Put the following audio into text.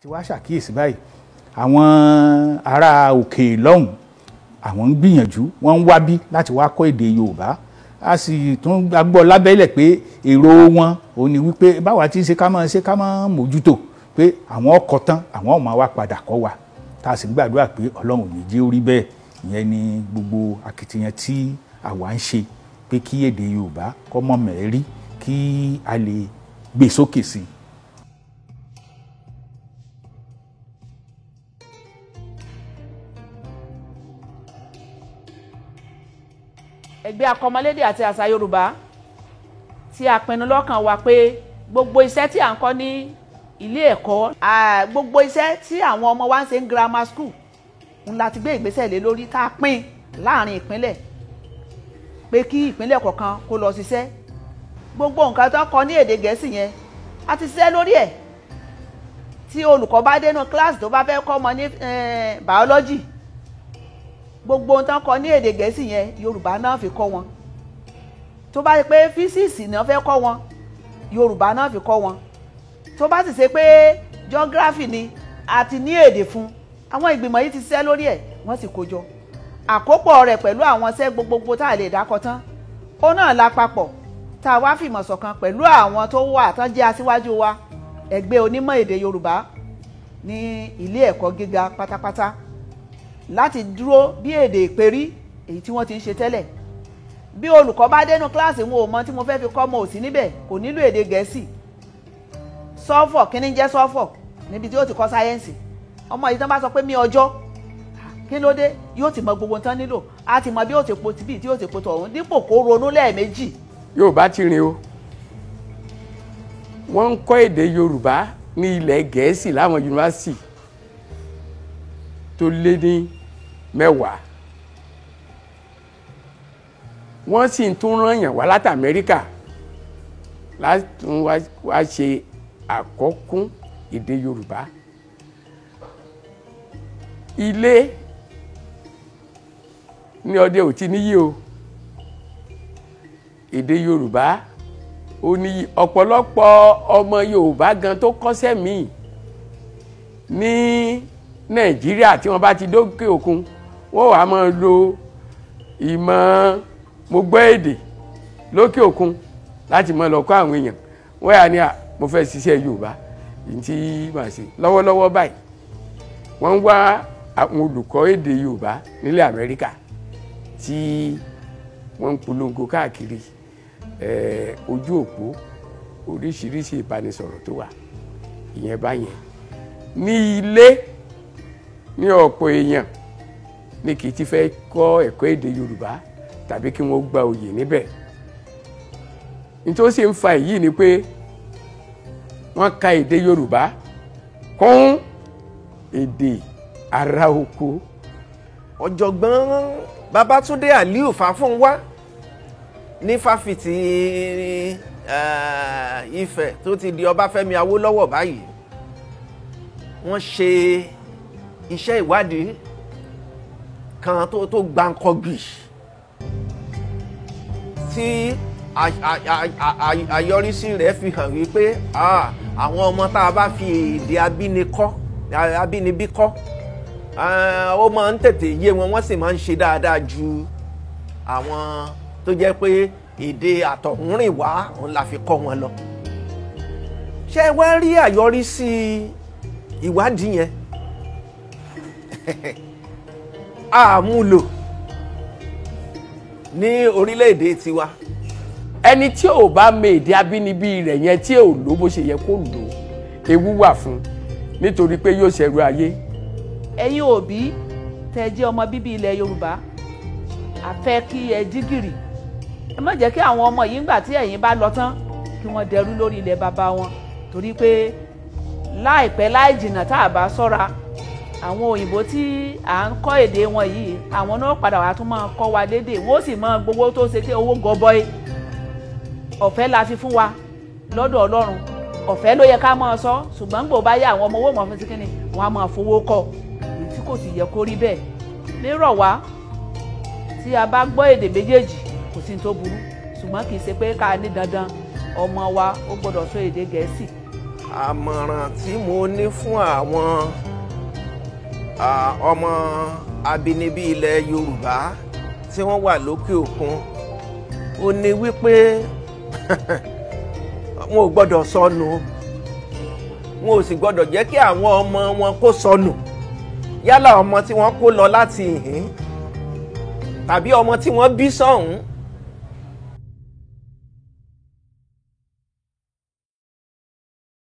Tí wàá ṣàkíyèsí báyìí, àwọn ará òkè lọ́hùn àwọn ń gbìyànjú, wọ́n ń wábí láti wá kọ́ èdè Yorùbá. A sì tún gbọ́ lábẹ́lẹ̀ pé èrò wọn ò ní wípé báwa ti ṣe ká máa ṣe ká máa mójútó pé àwọn ọkọ̀ tán àwọn ọmọ wa padà kọ́ wa, tá a sì ń gbàdúrà pé Ọlọ́run ò ní jẹ́ ó rí bẹ́ẹ̀. Ìyẹn ni gbogbo akitiyan tí àwa ń ṣe pé kí èdè Yorùbá kó mọ̀ mẹ́rí, kí a lè gbé sókè sí i. Ẹgbẹ́ akọmọlédè àti àṣà Yorùbá tí a pinnu lọ́kàn wa pé gbogbo iṣẹ́ tí à ń kọ́ ní ilé ẹ̀kọ́, gbogbo iṣẹ́ tí àwọn ọmọ wa ń ṣe ní grammar school ń láti gbé ìgbésẹ̀ lé lórí, tá a pín láàrin ìpínlẹ̀ pé kí ìpínlẹ̀ kọ̀ọ̀kan kó lọ ṣiṣẹ́. Gbogbo nǹkan tó ń kọ́ ní èdè Gẹ̀ẹ́sì yẹn a ti ṣiṣẹ́ lórí ẹ̀. Tí olùkọ́ bá dénú kíláàsì tó bá fẹ́ kọ́ ọmọ ní biology, gbogbo ohun tó ń kọ́ ní èdè Gẹ̀ẹ́sì yẹn Yorùbá náà fi kọ́ wọn. Tó bá ṣe pé físíìsì náà fẹ́ kọ́ wọn, Yorùbá náà fi kọ́ wọn. Tó bá sì ṣe pé geography ni, a ti ní èdè fún. Àwọn ìgbìmọ̀ yìí ti ṣiṣẹ́ lórí ẹ̀, wọ́n sì kó jọ àkópọ̀ rẹ̀ pẹ̀lú àwọn iṣẹ́ gbogbogbò tá a lè dákọ tán. Ó náà la papọ̀ tá a wá fìmọ̀ ṣọ̀kan pẹ̀lú àwọn tó wà tán jẹ́ aṣíwájú wa, ẹgbẹ́ onímọ̀ èdè Yorùbá ní ilé ẹ̀kọ́ gíga pátápátá, láti dúró bí èdè ìperí èyí tí wọ́n ti ń ṣe tẹ́lẹ̀. Bí olùkọ́ bá dénú kíláàsì, wọn ò mọ tí mo fẹ́ fi kọ́ mọ òsì níbẹ̀, kò nílò èdè Gẹ̀ẹ́sì. Sọ́fọ̀ kí ni jẹ́ sọ́fọ̀ níbi tí ó ti kọ́ sáyẹ́ǹsì? Ọmọ yìí tán bá sọ pé mi ọjọ́ kí ló dé, yóò ti mọ gbogbo tán nílò, á ti mọ bí ó ti po tibí tí ó ti po tọ̀hún, dípò kó ronú lẹ́ẹ̀mejì. Yorùbá ti rìn o, wọ́n ń kọ́ èdè Yorùbá ní ilẹ̀ Gẹ̀ẹ́sì láwọn yunifásitì tó lé ní 10. Wọ́n sì tún rán yàn wá láti Amẹ́ríkà láti wá ṣe àkọ́kún èdè Yorùbá. Ilé ní ọdẹ ò ti níyì o, èdè Yorùbá ó níyì. Ọ̀pọ̀lọpọ̀ ọmọ Yorùbá gan tó kọ́ṣẹ́ míì ní Nàìjíríà tí wọ́n bá ti dókè òkun, wọ́n wàá máa lo ìmọ̀ mo gbọ́ èdè lókè òkun láti máa lọ kọ́ àwọn èèyàn. Wọ́n yà ní à mo fẹ́ ṣiṣẹ́ Yorùbá yìí tí màá ṣe lọ́wọ́lọ́wọ́ báyìí. Wọ́n ń wá àwọn olùkọ́ èdè Yorùbá nílẹ̀ Amẹ́ríkà tí wọ́n ń polongo káàkiri ojú òpó oríṣiríṣi ìbánisọ̀rọ̀ tó wà. Ìyẹn báyẹn ní ilé ní ọ̀pọ̀ èèyàn ní kì í ti fẹ́ kọ́ ẹ̀kọ́ èdè Yorùbá tàbí kí wọ́n gba oyè níbẹ̀. Nítorí sì ń fa èyí ni pé wọ́n ka èdè Yorùbá kún èdè ará oko. Ọ̀jọ̀gbọ́n Babátúndé Aliu Fáfúnwá ní fáfitì Ifẹ̀ tó ti di Ọbáfẹ́mi Awólọ́wọ̀ báyìí, wọ́n ṣe iṣẹ́ ìwádìí kan tó gbáǹkọ́gbì tí àyọrísí rẹ̀ fi hàn wípé àwọn ọmọ tá a bá fi èdè abínibí kọ́ ó máa ń tètè yé wọn, wọ́n sì máa ń ṣe dáadáa ju àwọn tó jẹ́ pé èdè àtọ̀húnrìnwá òun la fi kọ́ wọn lọ. Ṣé ẹ wá rí àyọrísí ìwádìí yẹn? Àmúlò ní orílẹ̀-èdè tiwa. Ẹni tí ò bá mọ èdè abínibí rẹ̀ yẹn tí ò lò bó ṣe yẹ kó lò, ewu wà fún nítorí pé yóò ṣẹrú ayé. Ẹ̀yin òbí tẹ́ jẹ́ ọmọ bíbí ilẹ̀ Yorùbá, a fẹ́ kí ẹ jí gìrì. Ẹ má jẹ́ kí àwọn ọmọ yìí ńgbà tí ẹ̀yin bá lọ tán kí wọ́n dẹrú lórí ilẹ̀ bàbá wọn, torí pé láìpẹ́ láì jìnnà tá a bá ṣọ́ra, àwọn òyìnbó tí à ń kọ́ èdè wọn yìí, àwọn náà padà wá tún máa kọ́ wa lédè, wọ́n ó sì máa gbowó tó ṣe pé owó gọbọi. Ọ̀fẹ́ la fi fún wa lọ́dọ̀ Ọlọ́run, ọ̀fẹ́ ló yẹ ká máa sọ, ṣùgbọ́n gbò bá yá àwọn ọmọ owó mọ̀ fún kíni wọ́n á máa fowó kọ́, èyí tí kò sì yẹ kó rí bẹ́ẹ̀. Nírọ̀ wá tí a bá gbọ́ èdè méjèèjì kò sí ní tó burú, ṣùgbọ́n kì í ṣe pé ká ní dandan ọmọ wa ó gbọ́dọ̀ sọ èdè Gẹ̀ẹ́sì. Àmọ̀ràn tí mo ní fún àwọn ọmọ abínibí ilẹ̀ Yorùbá tí wọ́n wà lókè òkun ó ní wípé wọn ò gbọ́dọ̀ sọnù, wọn ò sì gbọ́dọ̀ jẹ́ kí àwọn ọmọ wọn kó sọnù, yálà ọmọ tí wọ́n kó lọ láti ìhín tàbí ọmọ tí wọ́n bí sọ́hùn.